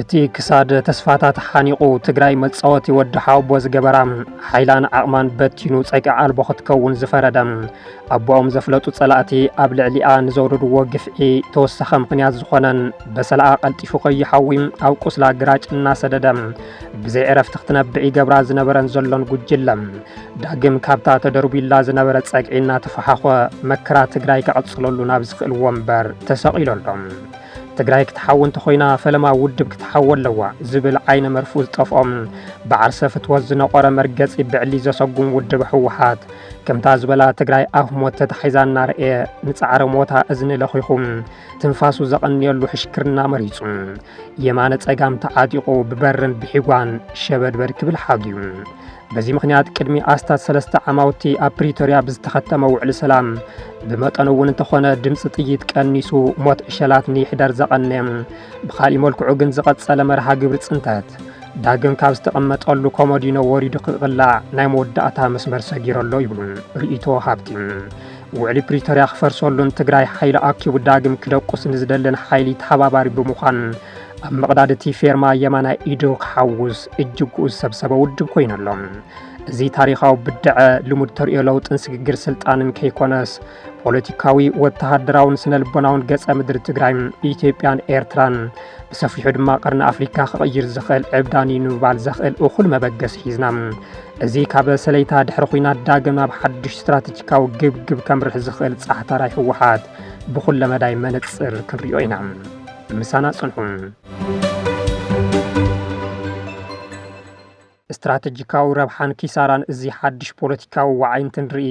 እቲ ክሳድ ተስፋታት ሓኒቑ ትግራይ መጻወቲ ወዲ ሓወቦ ዝገበራ፣ ሓይላን ዓቕማን በቲኑ ጸግዒ ኣልቦ ክትከውን ዝፈረደ፣ ኣቦኦም ዘፍለጡ ጸላእቲ ኣብ ልዕሊኣ ንዘውረድዎ ግፍዒ ተወሳኺ ምኽንያት ዝኾነን፣ በሰላኣ ቀልጢፉ ከይሓዊ ኣብ ቁስላ ግራጭ እናሰደደ ብዘይ ዕረፍቲ ክትነብዕ ይገብራ ዝነበረን ዘሎን ጉጅለ፣ ዳግም ካብታ ተደርቢላ ዝነበረ ጸግዒ እናተፈሓኾ መከራ ትግራይ ከቐጽለሉ ናብ ዝኽእል ወንበር ተሰቒሉ ኣሎ። ትግራይ ክትሓዊ እንተኾይና፣ ፈለማ ውድብ ክትሓዊ ኣለዋ ዝብል ዓይነ መርፍኡ ዝጠፍኦም፣ ብዓርሰ ፍትወት ዝነቆረ መርገጺ ብዕሊ ዘሰጉም ውድብ ህወሓት፣ ከምታ ዝበላ ትግራይ ኣፍ ሞት ተታሒዛ እናረእየ፣ ንጻዕረ ሞታ እዝኒ ለኺኹ፣ ትንፋሱ ዘቐንየሉ ሕሽክርና መሪጹ፣ የማነ ጸጋም ተዓጢቑ፣ ብበርን ብሒጓን ሸበድበድ ክብል ሓግዩ። በዚ ምኽንያት፣ ቅድሚ ኣስታት ሰለስተ ዓማውቲ ኣብ ፕሪቶርያ ብዝተኸተመ ውዕሊ ሰላም፣ ብመጠኑ እውን እንተኾነ ድምፂ ጥይት ቀኒሱ፣ ሞት ዕሸላት ንይሕደር ዘቐነየ፣ ብኻሊእ መልክዑ ግን ዝቐጸለ መርሃ ግብሪ ፅንተት፣ ዳግም ካብ ዝተቐመጠሉ ኮሞዲኖ ወሪዱ ክቕላዕ ናይ መወዳእታ መስመር ሰጊሩ ኣሎ ይብሉ ርእይቶ ሃብቲ። ውዕሊ ፕሪቶርያ ክፈርሰሉን ትግራይ ሓይሊ ኣኪቡ ዳግም ክደቁስ ንዝደልን ሓይሊ ተሓባባሪ ብምዃን፣ ኣብ መቕዳድቲ ፌርማ የማናይ ኢዱ ክሓውስ እጅግኡ ዝሰብሰበ ውድብ ኮይኑ ኣሎ። እዚ ታሪኻዊ ብድዐ፣ ልሙድ ተርእዮ ለውጥን ስግግር ስልጣንን ከይኮነስ፣ ፖለቲካዊ፣ ወተሃደራውን ስነ ልቦናውን ገጸ ምድሪ ትግራይን ኢትዮጵያን ኤርትራን፣ ብሰፊሑ ድማ ቀርኒ ኣፍሪካ ክቕይር ዝኽእል ዕብዳን እዩ ንምባል ዘኽእል እኹል መበገሲ ሒዝና፣ እዚ ካብ ሰለይታ ድሕሪ ኹናት ዳግም ናብ ሓድሽ ስትራተጂካዊ ግብግብ ከምርሕ ዝኽእል ጻዕታራይ ህወሓት ብኹለ መዳይ መነጽር ክንሪኦ ኢና። ምሳና ጽንሑ። ስትራተጂካዊ ረብሓን ኪሳራን እዚ ሓድሽ ፖለቲካዊ ዋዒ እንትንርኢ፣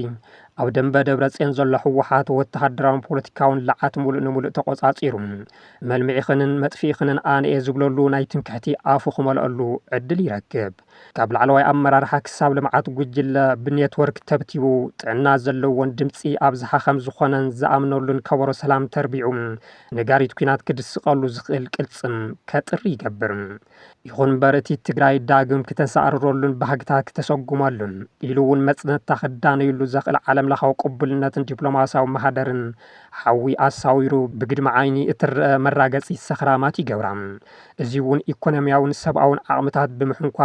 ኣብ ደንበ ደብረጽዮን ዘሎ ህወሓት ወተሃደራውን ፖለቲካውን ልዓት ሙሉእ ንምሉእ ተቖጻጺሩ፣ መልምዒኽንን መጥፍኢኽንን ኣነ እየ ዝብለሉ ናይ ትምክሕቲ ኣፉ ክመልአሉ ዕድል ይረክብ። ካብ ላዕለዋይ ኣመራርሓ ክሳብ ልምዓት ጉጅለ ብኔትወርክ ተብቲቡ፣ ጥዕና ዘለዎን ድምጺ ኣብዝሓ ከም ዝኾነን ዝኣምነሉን ከበሮ ሰላም ተርቢዑ፣ ነጋሪት ኲናት ክድስቐሉ ዝኽእል ቅልጽም ከጥሪ ይገብር። ይኹን እምበር፣ እቲ ትግራይ ዳግም ክተንሰራርረሉን ባህግታት ክተሰጉመሉን፣ ኢሉ እውን መጽነትታ ክዳነዩሉ ዘኽእል ዓለምለኻዊ ቅቡልነትን ዲፕሎማስያዊ ማህደርን ሓዊ ኣሳዊሩ ብግድሚ ዓይኒ እትረአ መራገጺት ሰኽራማት ይገብራ። እዚ እውን ኢኮኖሚያውን ሰብኣውን ዓቕምታት ብምሕንኳ፣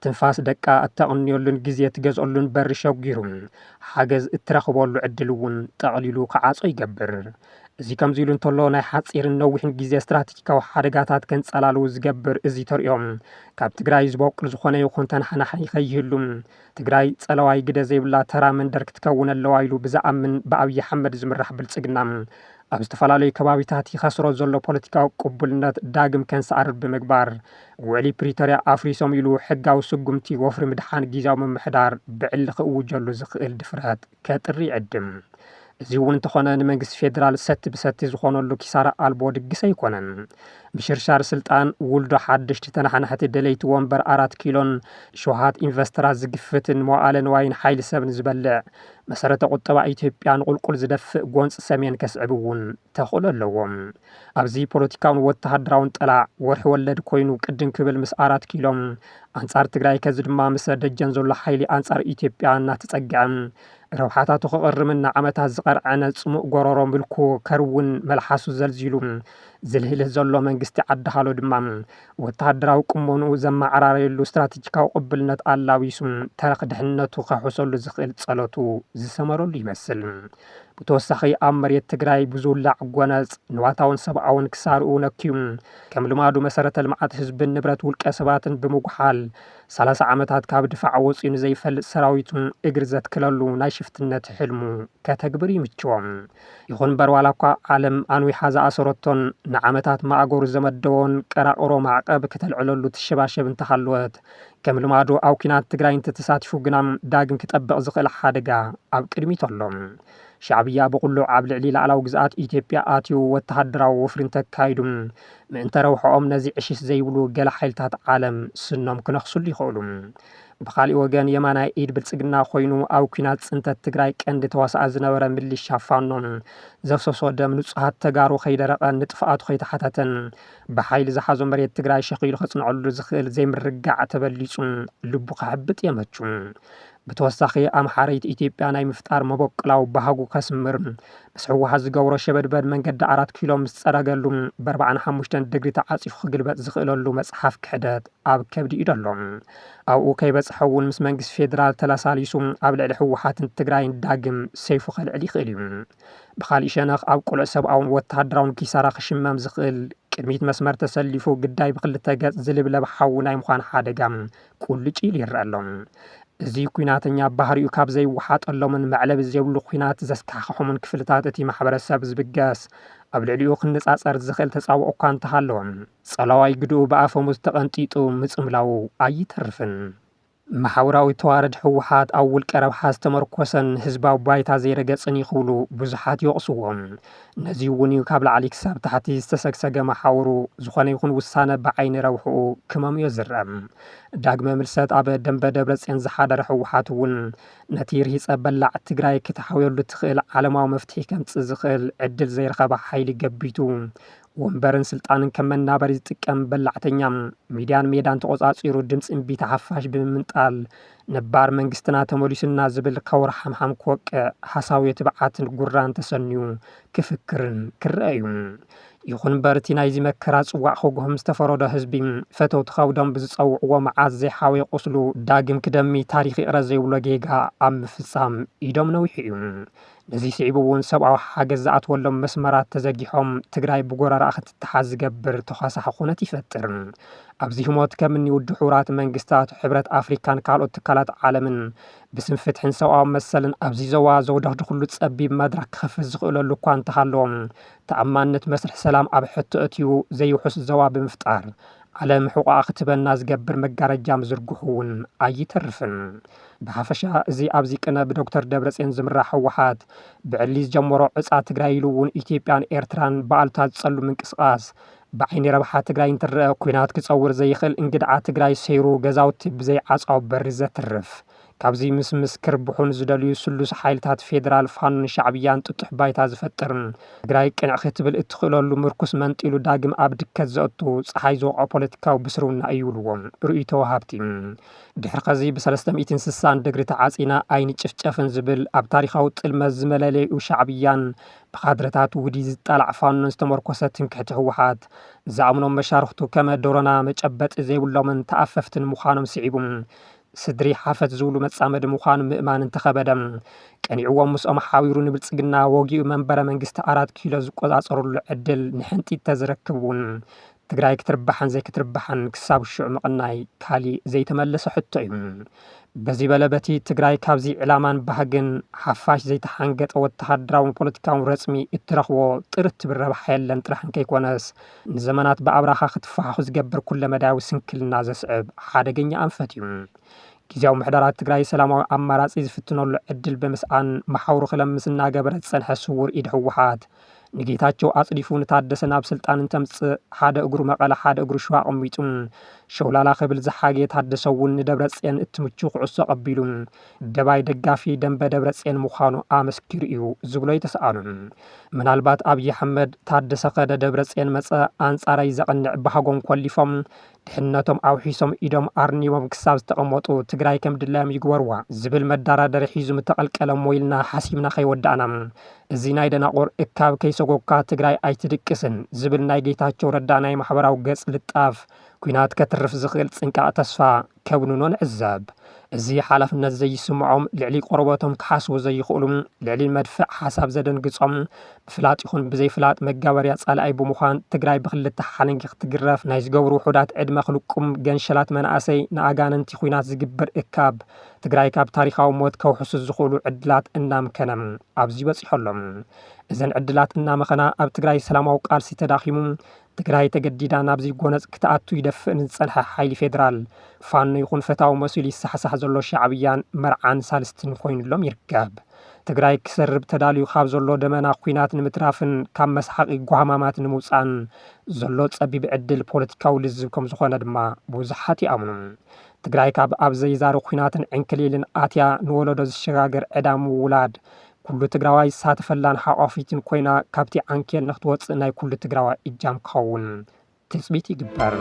ትንፋስ ደቃ እተቕንየሉን ግዜ እትገዝአሉን በሪ ሸጒሩ፣ ሓገዝ እትረኽበሉ ዕድል እውን ጠቕሊሉ ክዓጾ ይገብር። እዚ ከምዚ ኢሉ እንተሎ፣ ናይ ሓጺርን ነዊሕን ግዜ ስትራተጂካዊ ሓደጋታት ከንጸላልዉ ዝገብር እዚ ተርእዮ፣ ካብ ትግራይ ዝበቁል ዝኾነ ይኹን ተነሓናሒ ከይህሉ፣ ትግራይ ጸለዋይ ግደ ዘይብላ ተራ መንደር ክትከውን ኣለዋ ኢሉ ብዝኣምን ብኣብይ ኣሕመድ ዝምራሕ ብልጽግና፣ ኣብ ዝተፈላለዩ ከባቢታት ይኸስሮ ዘሎ ፖለቲካዊ ቅቡልነት ዳግም ከንሰዓርር ብምግባር፣ ውዕሊ ፕሪቶርያ ኣፍሪሶም ኢሉ ሕጋዊ ስጉምቲ ወፍሪ ምድሓን ግዝያዊ ምምሕዳር ብዕሊ ክእውጀሉ ዝኽእል ድፍረት ከጥሪ ይዕድም። እዚ እውን እንተኾነ፣ ንመንግስቲ ፌደራል ሰቲ ብሰቲ ዝኾነሉ ኪሳራ ኣልቦ ድግስ ኣይኮነን። ምሽርሻር ስልጣን፣ ውልዶ ሓደሽቲ ተነሓናሕቲ ደለይቲ ወንበር ኣራት ኪሎን ሸውሃት ኢንቨስተራት ዝግፍትን መዋእለ ንዋይን ሓይሊ ሰብን ዝበልዕ፣ መሰረተ ቁጠባ ኢትዮጵያ ንቁልቁል ዝደፍእ ጎንፂ ሰሜን ከስዕብ እውን ተኽእሎ ኣለዎም። ኣብዚ ፖለቲካውን ወተሃደራውን ጠላዕ ወርሒ ወለድ ኮይኑ ቅድም ክብል ምስ ኣራት ኪሎ፣ ኣንጻር ትግራይ፣ ከዚ ድማ ምስ ደጀን ዘሎ ሓይሊ ኣንጻር ኢትዮጵያ እናተጸግዐ፣ ረብሓታቱ ክቕርምን ንዓመታት ዝቐርዐነ ጽሙእ ጎረሮ ምልኩ ከርውን መልሓሱ ዘልዚሉ ዝልህልህ ዘሎ መንግስቲ ዓዲ ሃሎ ድማ፣ ወተሃደራዊ ቁመንኡ ዘመዓራረየሉ ስትራተጂካዊ ቅብልነት ኣላዊሱ፣ ተረኽ ድሕነቱ ከሕውሰሉ ዝኽእል ጸሎቱ ዝሰመረሉ ይመስል። ብተወሳኺ፣ ኣብ መሬት ትግራይ ብዝውላዕ ጎነጽ፣ ንዋታውን ሰብኣውን ክሳርኡ ነክዩ፣ ከም ልማዱ መሰረተ ልምዓት ህዝብን ንብረት ውልቀ ሰባትን ብምጉሓል፣ ሰላሳ ዓመታት ካብ ድፋዕ ወጺኡ ንዘይፈልጥ ሰራዊቱ እግሪ ዘትክለሉ ናይ ሽፍትነት ሕልሙ ከተግብር ይምችዎ። ይኹን እምበር፣ ዋላ እኳ ዓለም ኣንዊሓ ዝኣሰረቶን ንዓመታት ማእገሩ ዘመደዎን ቀራቕሮ ማዕቀብ ከተልዕለሉ ትሸባሸብ እንተሃለወት፣ ከም ልማዱ ኣብ ኲናት ትግራይ እንተተሳቲፉ ግና፣ ዳግም ክጠብቕ ዝኽእል ሓደጋ ኣብ ቅድሚቱ ኣሎ። ሻዕብያ ብቕሉዕ ኣብ ልዕሊ ላዕላዊ ግዝኣት ኢትዮጵያ ኣትዩ ወተሃደራዊ ወፍሪ እንተካይዱ፣ ምእንተ ረብሕኦም ነዚ ዕሽሽ ዘይብሉ ገለ ሓይልታት ዓለም ስኖም ክነኽስሉ ይኽእሉ። ብኻሊእ ወገን፣ የማናይ ኢድ ብልጽግና ኮይኑ ኣብ ኲናት ጽንተት ትግራይ ቀንዲ ተዋሳኢ ዝነበረ ሚሊሻ ፋኖ፣ ዘፍሰሶ ደም ንጹሃት ተጋሩ ከይደረቐን ንጥፍኣቱ ከይተሓተተን ብሓይሊ ዝሓዞ መሬት ትግራይ ሸኺሉ ከጽንዐሉ ዝኽእል ዘይምርግጋዕ ተበሊጹ ልቡ ከሕብጥ የመቹ። ብተወሳኺ ኣምሓረይት ኢትዮጵያ ናይ ምፍጣር መበቆላዊ ባህጉ ከስምር ምስ ህወሓት ዝገብሮ ሸበድበድ መንገዲ ኣራት ኪሎ ምስ ጸረገሉ ብኣርባዓን ሓሙሽተን ድግሪ ተዓጺፉ ክግልበጥ ዝኽእለሉ መጽሓፍ ክሕደት ኣብ ከብዲ እዩ ዘሎ። ኣብኡ ከይበጽሐ እውን ምስ መንግስቲ ፌዴራል ተለሳሊሱ ኣብ ልዕሊ ህወሓትን ትግራይን ዳግም ሰይፉ ከልዕል ይኽእል እዩ። ብኻሊእ ሸነኽ ኣብ ቅሉዕ ሰብኣውን ወተሃደራውን ኪሳራ ክሽመም ዝኽእል ቅድሚት መስመር ተሰሊፉ ግዳይ ብክልተ ገጽ ዝልብለብ ሓዊ ናይ ምዃን ሓደጋ ቁልጭ ኢሉ ይረአ ኣሎ። እዚ ኲናተኛ ባህሪኡ ካብ ዘይወሓጠሎምን መዕለቢ ዘይብሉ ኲናት ዘስካሕክሖምን ክፍልታት እቲ ማሕበረሰብ ዝብገስ ኣብ ልዕሊኡ ክነጻጸር ዝኽእል ተጻብኦ እኳ እንተሃለወ ጸላዋይ ግድኡ ብኣፈሙዝ ተቐንጢጡ ምጽምላዉ ኣይተርፍን። ማሕበራዊ ተዋረድ ህወሓት ኣብ ውልቀ ረብሓ ዝተመርኮሰን ህዝባዊ ባይታ ዘይረገጽን እዩ ክብሉ ብዙሓት ይወቕስዎ። ነዚ እውን እዩ ካብ ላዕሊ ክሳብ ታሕቲ ዝተሰግሰገ መሓውሩ ዝኾነ ይኹን ውሳነ ብዓይኒ ረብሕኡ ክመምዮ ዝረአ። ዳግመ ምልሰት ኣብ ደንበ ደብረጽዮን ዝሓደረ ህወሓት እውን ነቲ ርሂጸ በላዕ ትግራይ ክትሓውየሉ ትኽእል ዓለማዊ መፍትሒ ከምጽእ ዝኽእል ዕድል ዘይረኸበ ሓይሊ ገቢቱ ወንበርን ስልጣንን ከም መናበሪ ዝጥቀም በላዕተኛ ሚድያን ሜዳን ተቖጻጺሩ ድምፂ እምቢታ ሓፋሽ ብምምንጣል ነባር መንግስትና ተመሊሱና ዝብል ከውር ሓምሓም ክወቅዕ ሓሳዊ ትብዓትን ጉራን ተሰንዩ ክፍክርን ክረአ እዩ። ይኹን እምበር እቲ ናይዚ መከራ ጽዋዕ ክጉህም ዝተፈረዶ ህዝቢ ፈተውቲ ከብዶም ብዝጸውዕዎ መዓት ዘይሓወየ ቁስሉ ዳግም ክደሚ ታሪኽ ይቕረ ዘይብሎ ጌጋ ኣብ ምፍጻም ኢዶም ነዊሑ እዩ። ነዚ ስዒቡ እውን ሰብኣዊ ሓገዝ ዝኣትወሎም መስመራት ተዘጊሖም ትግራይ ብጎረርኣ ክትተሓዝ ዝገብር ተዃሳሒ ኩነት ይፈጥር። ኣብዚ ህሞት ከም እኒ ውድብ ሕቡራት መንግስታት፣ ሕብረት ኣፍሪካን ካልኦት ትካላት ዓለምን ብስም ፍትሕን ሰብኣዊ መሰልን ኣብዚ ዘዋ ዘውደኽድኽሉ ጸቢብ መድረኽ ክኸፍት ዝኽእለሉ እኳ እንተሃለዎም ተኣማንነት መስርሕ ሰላም ኣብ ሕቶ እትዩ ዘይውሑስ ዘዋ ብምፍጣር ዓለም ሕቖኣ ክትበና ዝገብር መጋረጃ ምዝርግሑ እውን ኣይተርፍን። ብሓፈሻ እዚ ኣብዚ ቅነ ብዶክተር ደብረጽዮን ዝምራሕ ህወሓት ብዕሊ ዝጀመሮ ዕፃ ትግራይ ኢሉ እውን ኢትዮጵያን ኤርትራን ብኣሉታ ዝጸሉ ምንቅስቓስ ብዓይኒ ረብሓ ትግራይ እንትረአ ኲናት ክጸውር ዘይኽእል እንግድዓ ትግራይ ሰይሩ ገዛውቲ ብዘይ ዓጻዊ በሪ ዘትርፍ ካብዚ ምስ ምስ ክርብሑ ንዝደልዩ ስሉስ ሓይልታት ፌደራል ፋኖን ሻዕብያን ጥጡሕ ባይታ ዝፈጥርን ትግራይ ቅንዕ ክትብል እትኽእለሉ ምርኩስ መንጢሉ ዳግም ኣብ ድከት ዘእቱ ፀሓይ ዝወቕዖ ፖለቲካዊ ብስርውና እዩ ይብልዎ ርእይቶ ወሃብቲ። ድሕሪ ኸዚ ብሰለስተ ሚእትን ስሳን ድግሪ ተዓፂና ኣይንጭፍጨፍን ዝብል ኣብ ታሪኻዊ ጥልመት ዝመለለይኡ ሻዕብያን ብካድረታት ውዲ ዝጣላዕ ፋኖን ዝተመርኮሰ ትምክሕቲ ህወሓት ዝኣምኖም መሻርኽቱ ከመ ዶሮና መጨበጢ ዘይብሎምን ተኣፈፍትን ምዃኖም ስዒቡ ስድሪ ሓፈት ዝብሉ መጻመዲ ምዃኑ ምእማን እንተኸበደ ቀኒዕዎም ምስኦም ሓቢሩ ንብልጽግና ወጊኡ መንበረ መንግስቲ ኣራት ኪሎ ዝቆጻጸረሉ ዕድል ንሕንጢት ተዝረክብ እውን ትግራይ ክትርባሕን ዘይክትርባሕን ክሳብ ሽዑ ምቕናይ ካሊእ ዘይተመለሰ ሕቶ እዩ። በዚ በለ በቲ ትግራይ ካብዚ ዕላማን ባህግን ሓፋሽ ዘይተሓንገጠ ወተሃደራውን ፖለቲካውን ረጽሚ እትረኽቦ ጥርት ትብል ረብሓ የለን ጥራሕ እንከይኮነስ ንዘመናት ብኣብራኻ ክትፈሓኹ ዝገብር ኩለመዳያዊ ስንክልና ዘስዕብ ሓደገኛ ኣንፈት እዩ። ግዝያዊ ምሕደራት ትግራይ ሰላማዊ ኣማራፂ ዝፍትነሉ ዕድል ብምስኣን መሓውሩ ክለምስ እናገበረ ዝፀንሐ ስውር ኢድ ህወሓት ንጌታቸው ኣፅዲፉ ንታደሰ ናብ ስልጣን እንተምፅእ ሓደ እግሩ መቐለ ሓደ እግሩ ሸዋ ኣቐሚጡ ሸውላላ ክብል ዝሓገየ ታደሰ እውን ንደብረፅዮን እትምችው ኩዕሶ ቀቢሉ ደባይ ደጋፊ ደንበ ደብረፅዮን ምዃኑ ኣመስኪሩ እዩ ዝብሎ ኣይተስኣኑን። ምናልባት ኣብዪ ኣሕመድ ታደሰ ከደ ደብረፅዮን መፀ ኣንፃረይ ዘቕንዕ ባህጎም ኮሊፎም ድሕነቶም ኣውሒሶም ኢዶም ኣርኒቦም ክሳብ ዝተቐመጡ ትግራይ ከም ድላዮም ይግበርዋ ዝብል መዳራደሪ ሒዙ ምተቐልቀለ እሞ ኢልና ሓሲብና ከይወዳእና እዚ ናይ ደናቑር እካብ ከይሰጎግካ ትግራይ ኣይትድቅስን ዝብል ናይ ጌታቸው ረዳ ናይ ማሕበራዊ ገፅ ልጣፍ ኲናት ከትርፍ ዝኽእል ፅንቃቕ ተስፋ ከብንኖ ንዕዘብ። እዚ ሓላፍነት ዘይስምዖም ልዕሊ ቆርበቶም ክሓስቡ ዘይኽእሉ ልዕሊ መድፍዕ ሓሳብ ዘደንግጾም ብፍላጥ ይኹን ብዘይፍላጥ መጋበርያ ጻልኣይ ብምዃን ትግራይ ብክልተ ሓለንጊ ክትግረፍ ናይ ዝገብሩ ውሑዳት ዕድመ ክልቁም ገንሸላት መናእሰይ ንኣጋንንቲ ኹናት ዝግበር እካብ ትግራይ ካብ ታሪኻዊ ሞት ከውሕሱ ዝኽእሉ ዕድላት እናምከነ ኣብዚ በጺሖ ኣሎ። እዘን ዕድላት እናመኸና ኣብ ትግራይ ሰላማዊ ቃልሲ ተዳኺሙ ትግራይ ተገዲዳ ናብዚ ጎነጽ ክትኣቱ ይደፍእ ንዝጸንሐ ሓይሊ ፌደራል ፋኖ ይኹን ፈታዊ መሲሉ ይሳሕሳሕ ዘሎ ሻዕብያን መርዓን ሳልስትን ኮይኑሎም ይርከብ። ትግራይ ክሰርብ ተዳልዩ ካብ ዘሎ ደመና ኲናት ንምትራፍን ካብ መስሓቒ ጓህማማት ንምውፃእን ዘሎ ፀቢብ ዕድል ፖለቲካዊ ልዝብ ከም ዝኾነ ድማ ብዙሓት ይኣምኑ። ትግራይ ካብ ኣብ ዘይዛሪ ኲናትን ዕንክሊልን ኣትያ ንወለዶ ዝሸጋገር ዕዳ ምውላድ ኩሉ ትግራዋይ ዝሳተፈላን ሓቋፊትን ኮይና ካብቲ ዓንኬል ንክትወፅእ ናይ ኩሉ ትግራዋይ እጃም ክኸውን ትፅቢት ይግበር።